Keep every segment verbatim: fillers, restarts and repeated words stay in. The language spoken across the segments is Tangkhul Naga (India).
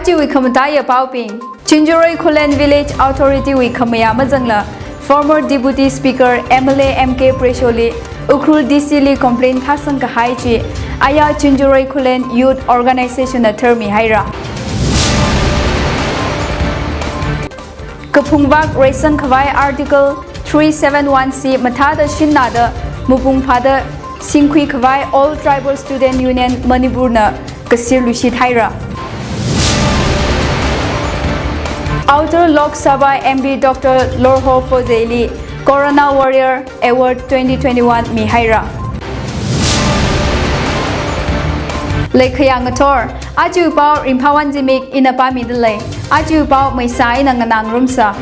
Chiwui khamataiya paobing. Chunjuroi Khullen Village Authority wui khamayā mazangla former Deputy Speaker M L A M K Pressho li Ukhrul D C li complaint thāsang kahai chi aya Chunjuroi Khullen Youth Organization na tharmi haira. Kaphungvak reisang khavai Article three seven one C mathāda shinnada mapung phāda singkhui khavai All Tribal Student Union Manipur na kasir lushit haira. Outer Lok Sabha M P Doctor Lorho Fojei li Corona Warrior Award twenty twenty-one mi haira. Leikhayā ngathor, aja pao ringphāwon zimik ina pāmida lei, aja pao maisa ina nganā ngarumsa.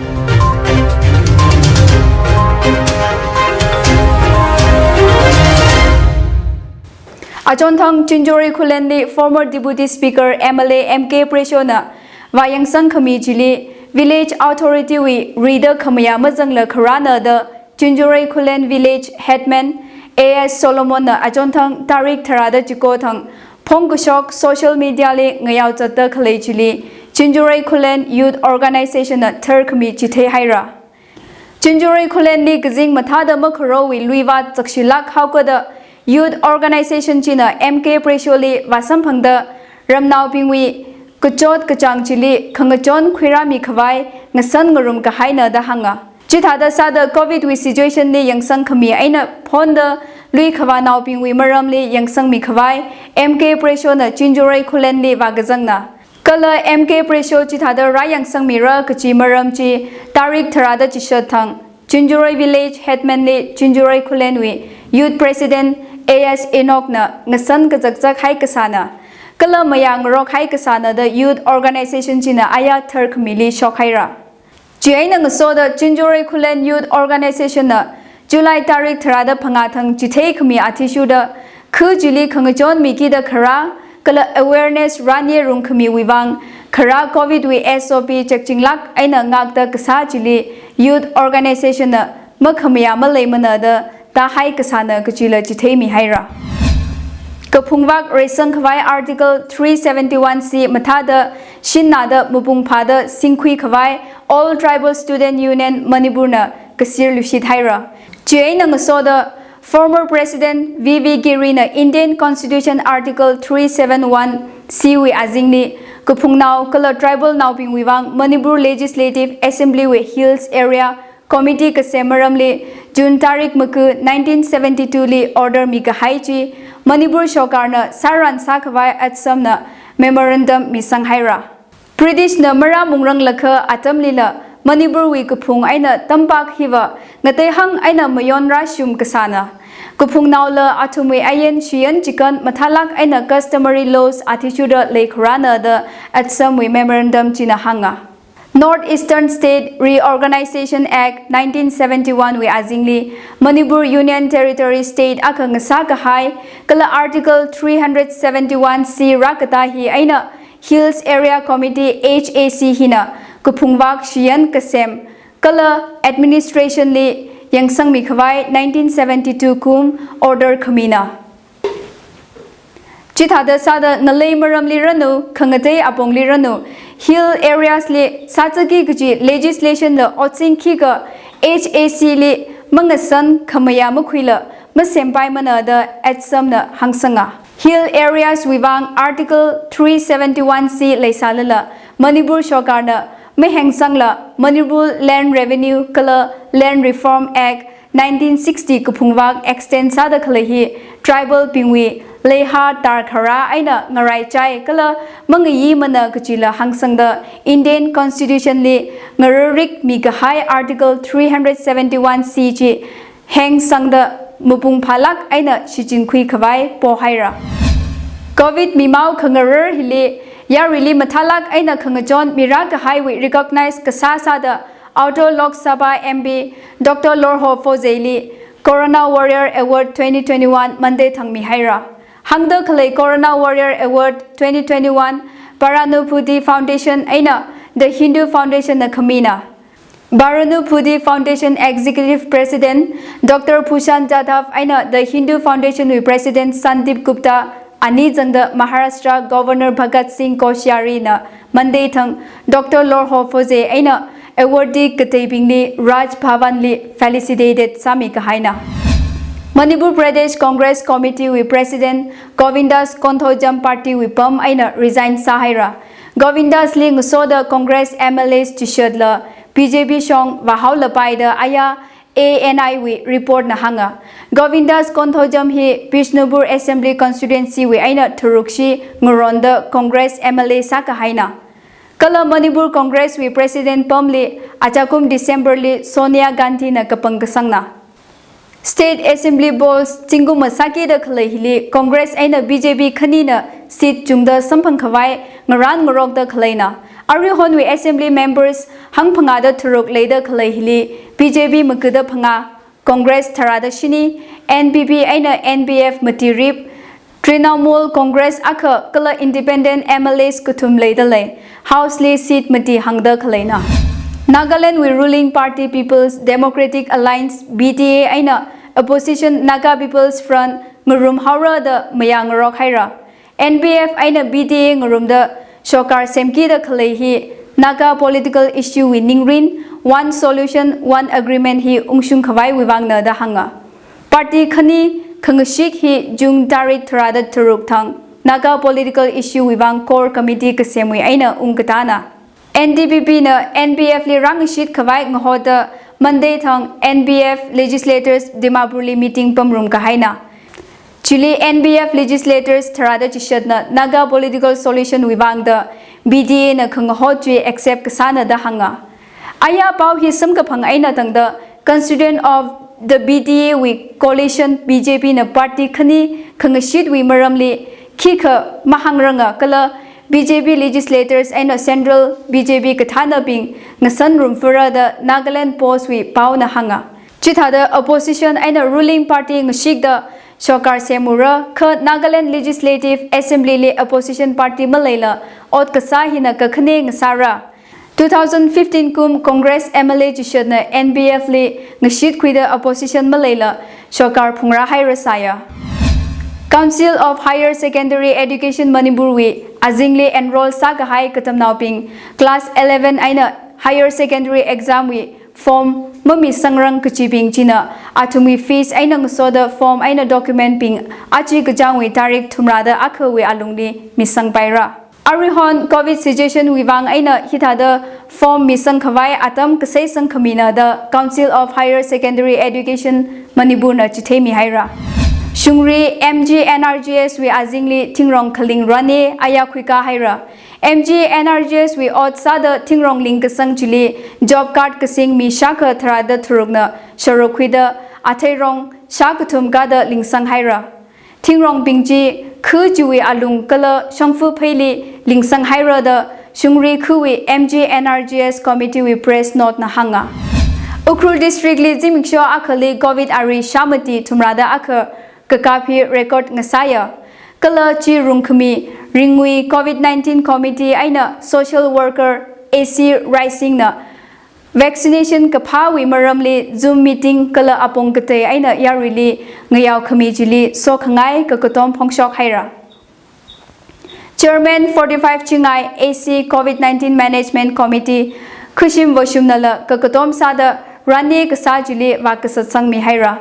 Achonthang Chunjuroi Khullen li former Deputy Speaker M L A M K Pressho na vāyangsang khami chili Village Authority wui rida khamayā mazangla kharāna da Chunjuroi Khullen Village Headman A S Solomon na achonthang tarik tharāda chiko thang phongkashok social media li ngayao zatda khalei chili Chunjuroi Khullen Youth Organization na tharkhami chithei haira. Chunjuroi Khullen li kazing mathāda makharawui luivāt zakshilāk haokada Youth Organization china M K Pressho li vāsamphangda ramnaobingwui kachot kachāng chili khangachon khuirāmi khavai ngasan ngarum kahaina da hānga. Chithāda sāda Covid wui situation li yangsang khami eina phonda lui khavānaobingwui maramli yangsangmi khavai M K Pressho na Chunjuroi Khullen li vākazangna. Kala M K Pressho chithāda rāyangsangmira kachi maram chi tarik tharāda chishat thang Chunjuroi Village Headman li Chunjuroi Khullen wui Youth President A S Enoch na ngasan kazakzak hai kasāna. Kala mayā ngarok hai kasāna da Youth Organization china aya tharkhamili shok haira. Chieina ngasoda Chunjuroi Khullen Youth Organization na July tarik tharāda phangā thang chithei khami athishurda khu chili khangachon mikida kharā kala awareness ranye rung khamiwui vang kharā Covid wui S O P chakchinglāk eina ngakda kasā chili Youth Organization na makhamayā maleimana da tāhai kasāna kachila chitheimi haira. Kaphungvak reisang khavai Article three seventy-one C mathāda shinnada mapung phāda singkhui khavai All Tribal Student Union Manipur na kasir lushit haira. Chieina ngasoda former President V V Giri na Indian Constitution Article three seven one C wui azingli kaphungnao kala tribal naobingwui vang Manipur Legislative Assembly wui Hills Area Committee kasem maramli June tarik maku nineteen seventy-two li order mikahai chi Manipur shokarna sāran sākhavai ATSUM na memorandum misang haira. British na marāmungrang lakha atamlila Manipur wui kaphung eina tampak hiva ngateihang eina mayon rāshum kasāna. Kaphungnaola athumwui ain shiyan chikan mathālāk eina customary laws athishurda leikharāna da ATSUM wui memorandum china hānga. North Eastern State Reorganization Act nineteen seventy-one wui azingli Manipur Union Territory State akha ngasā kahai kala Article three hundred seventy-one C rākatā hi eina Hills Area Committee H A C hina kaphungvak shiyan kasem kala administration li yangsangmi khavai nineteen seventy-two kum order khamina. Chithāda sāda ngalei maramli ranu, khangatei apongli ranu, hill areas li sāzaki kaji legislation la otsing khikha H A C li mangasan khamayā makhuila masempaimana da ATSUM na hāngsanga. Hill areas wui vang Article three seventy-one C leisālala Manipur shokarna mahengsangla Manipur Land Revenue kala Land Reform Act nineteen sixty kaphungvak extend sāda khalei hi tribal bingwui leiha tarkharā eina ngaraichai kala mangayimana kajila hāngsangda Indian Constitution li ngararikmi kahai Article three hundred seventy-one C chi hengsangda mapung phālāk eina shichinkhui khavai pohaira. Covid mimao khangarar hili yaruili mathālāk eina khangachon mirā kahaiwui recognize kasā sāda Outer Lok Sabha M P Doctor Lorho Fojei li Corona Warrior Award twenty twenty-one Monday thang mihaira. Hāngda khalei Corona Warrior Award twenty twenty-one Baranubhuti Foundation eina The Hindu Foundation na khamina. Baranubhuti Foundation Executive President Doctor Bhushan Jadhav eina The Hindu Foundation wui President Sandeep Gupta Ani zangda Maharashtra Governor Bhagat Singh Koshyari na Monday thang Doctor Lorho Phoze eina awardee kateibingli Raj Bhavan li felicitated sāmi kahaina. Manipur Pradesh Congress Committee wui President Govindas Konthoujam party wui pam eina resign sāhaira. Govindas li ngasoda Congress M L As chishatla B J P shong vāhaolapai da aya A N I wui report na hānga. Govindas Konthoujam hi Bishnupur Assembly Constituency wui eina tharukshi ngaronda Congress M L A sākahaina. Kala Manipur Congress wui President pamli achakum December li Sonia Gandhi na kapang kasangna. State Assembly polls zingkum masākida khalei hili Congress eina B J P khanina seat chungda samphang khavai ngaran ngarokda khaleina. Arihonwui Assembly members hangphangāda tharuk leida khalei hili B J P makuda phangā, Congress tharāda shini, N P P eina N P F matirip, Trinamool Congress akha kala independent M L As kathum leida lei, House li seat mati hāngda khaleina. Nagaland wui ruling party People's Democratic Alliance, B D A eina opposition Naga People's Front ngarumhaora da mayā ngarok haira. N P F eina B D A ngarumda shokar semkida khalei hi Naga political issue wui ningrin, one solution, one agreement hi ungshung khavaiwui vangna da hānga. Party khani khangashik hi June tarik tharāda tharuk thang Naga political issue wui vang core committee kasemwui eina ungkatāna. N D P P na N P F li rāngashit khavai ngahoda Monday thang N P F legislators Dimapur li meeting pamrum kahaina. Chili N P F legislators tharāda chishatna Naga political solution wui vangda B D A na khangaho chi accept kasāna da hānga. Aya pao hi samkaphang eina tangda constituent of the B D A wui coalition B J P na party khani khangashitwui maramli khikha mahāngranga kala B J P legislators eina central B J P kathānabing ngasan rumfara da Nagaland Post wui paona hānga. Chithāda opposition eina ruling party ngashikda shokar semura kha Nagaland Legislative Assembly li opposition party maleila ot kasā hina kakhane ngasāra. Two thousand fifteen kum Congress M L A chishatna N P F li ngashitkhuida opposition maleila shokar phungrā haira sāya. Council of Higher Secondary Education Manipur wui azingli enroll sākahai katamnaobing class eleven eina higher secondary exam wui form mamisangrang kachibing china athumwui fees eina ngasoda form eina document bing achi kachāngwui tarik thumrāda akhawui alungli misangpaira. Arihon covid situation wui vang eina hithāda form misang khavai atam kasei sangkhamina da Council of Higher Secondary Education Manipur na chitheimi haira. Shungri M G N R G S wui azingli thingrong khaling rane aya khuikā haira. M G N R G S wui ot sāda thingrong lingkasang chili job card kasingmi shākha tharāda tharukna sharuk khuida atheirong shākathum kāda lingsang haira. Thingrongbing chi khu chiwui alung kala shongfa pheili lingsang haira da Shungri khuwui M G N R G S committee wui press note na hānga. Ukhrul district li zimiksho akhali covid ari shāmati thumrāda akha kakap hi record ngasāya. Kala chi rungkhami ringwui covid nineteen committee eina social worker A C Raising na vaccination kaphāwui maramli Zoom meeting kala apong katei eina yaruili ngayao khami chili sokhangai kakatom phongshok haira. Chairman forty-five Chingai A C covid nineteen Management Committee Khushim Vashumnala kakatom sāda rane kasā chili vākasatsangmi haira.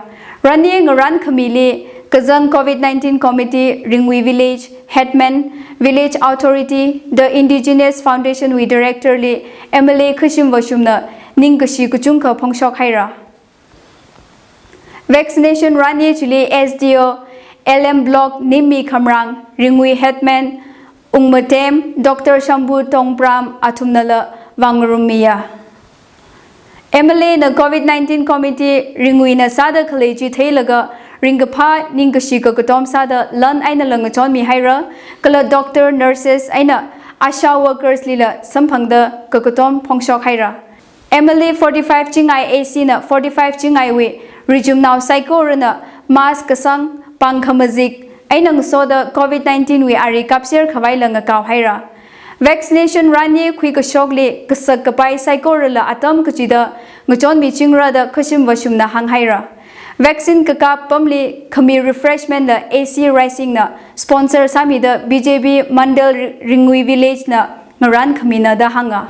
Rane ngaran khamili kazang covid nineteen committee, Ringui village headman, village authority, the Indigenous Foundation wui director li M L A Khushim Vashumna ningkashi kachungkha phongshok haira. Vaccination rane chili S D O L M Block Nimmi Khamrang, Ringui headman Ungmatem, Doctor Shambhu Tongpram athumnala vāngarummiya. M L A na covid nineteen committee Ringuina sāda khalei chi theilaga ringkaphā ningkashi kakatom sāda lan eina langachonmi haira, kala doctor, nurses eina ASHA workers lila samphangda kakatom phongshok haira. M L A forty-five Chingai A C na forty-five Chingai wui rijumnao saikorana mask kasang, pāng khamazik eina ngasoda covid nineteen wui ari kapser khavaila ngakao haira. Vaccination rane khuikashokli kasak kapai saikorala atam kachida ngachonmichingra da Khushim Vashumna hānghaira. Vaccine kakap pamli khami refreshment da A C Rising na sponsor sāmida B J P Mandal Ri-, Ringui Village na ngaran khamina da hānga.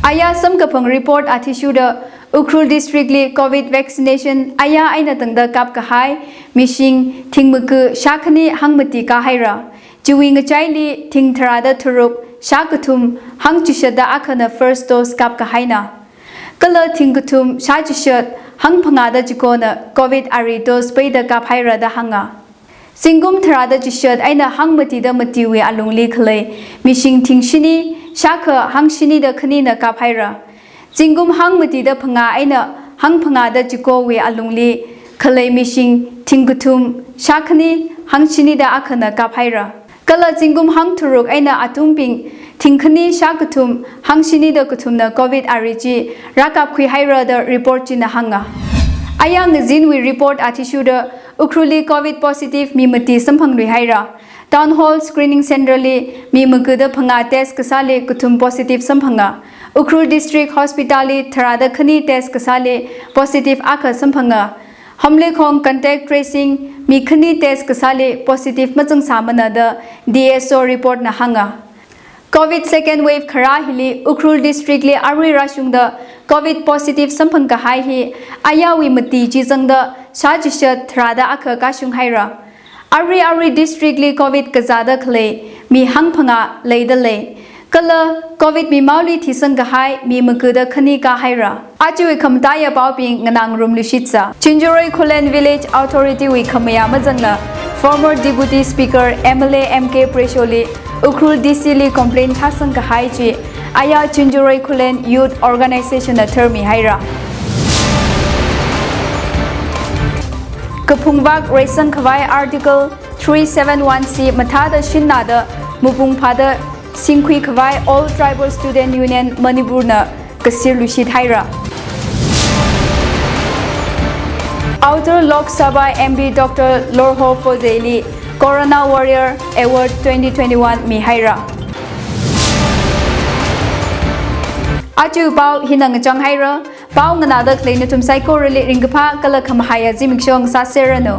Aya samkaphang report athishurda Ukhrul District li Covid vaccination aya eina tangda kapkahai mishing thingmaga shākhani hangmati kāhaira. Chiwui ngachaili thing tharāda tharuk shākathum hangchishatda akhana first dose kapkahaina. Kala thing kathum shāchishat hangphangāda chikona Covid ari dose peida kaphaira da hānga. Zingkum tharāda chishat eina hangmatida matiwui alungli khalei mishing thing shini shākha hangshinida khanina kaphaira. Zingkum hangmatida phangā eina hangphangāda chikowui alungli khalei mishing thing kathum shākhani hangshinida akhana kaphaira. Kala zingkum hangtharuk eina atumbing thing khani shākathum hangshinida kathumna Covid ari chi rākapkhuihaira da report china hānga. Aya ngazinwui report athishurda Ukhrulli Covid positive mi mati samphangluihaira. Town Hall Screening Center li mi magada phangā test kasāli kathum positive samphanga. Ukhrul District Hospital li tharāda khani test kasāli positive akha samphanga. Hamlekhong contact tracing mi khani test kasāli positive mazangsāmana da D S O report na hānga. Covid second wave kharā hili Ukhrul District li arui rāshungda Covid positive samphang kahai hi ayawui mati chi zangda shāchishat tharāda akha kāshunghaira. Arui arui district li Covid kazāda khalei mi hangphangā leida lei. Kala Covid mimaoli thisang kahai mi magada khani kāhaira. Ajawui khamataiya paobing nganā ngarumluishitsa. Chunjuroi Khullen Village Authority wui khamayā mazangla former Deputy Speaker M L A M K Pressho li Ukhrul D C li complaint thāsang kahai chi aya Chunjuroi Khullen Youth Organization na tharmihaira. Kaphungvak reisang khavai Article three seven one C mathāda shinnada mapung phāda singkhui khavai All Tribal Student Union Manipur na kasirluishithaira. Outer Lok Sabha M P Doctor Lorho Phozey li Corona Warrior Award twenty twenty-one mihaira. Aja pao hina ngachanghaira. Pao nganāda khalei nathum saikorali ringkaphā kala khamahaiya zimiksho sāserranu.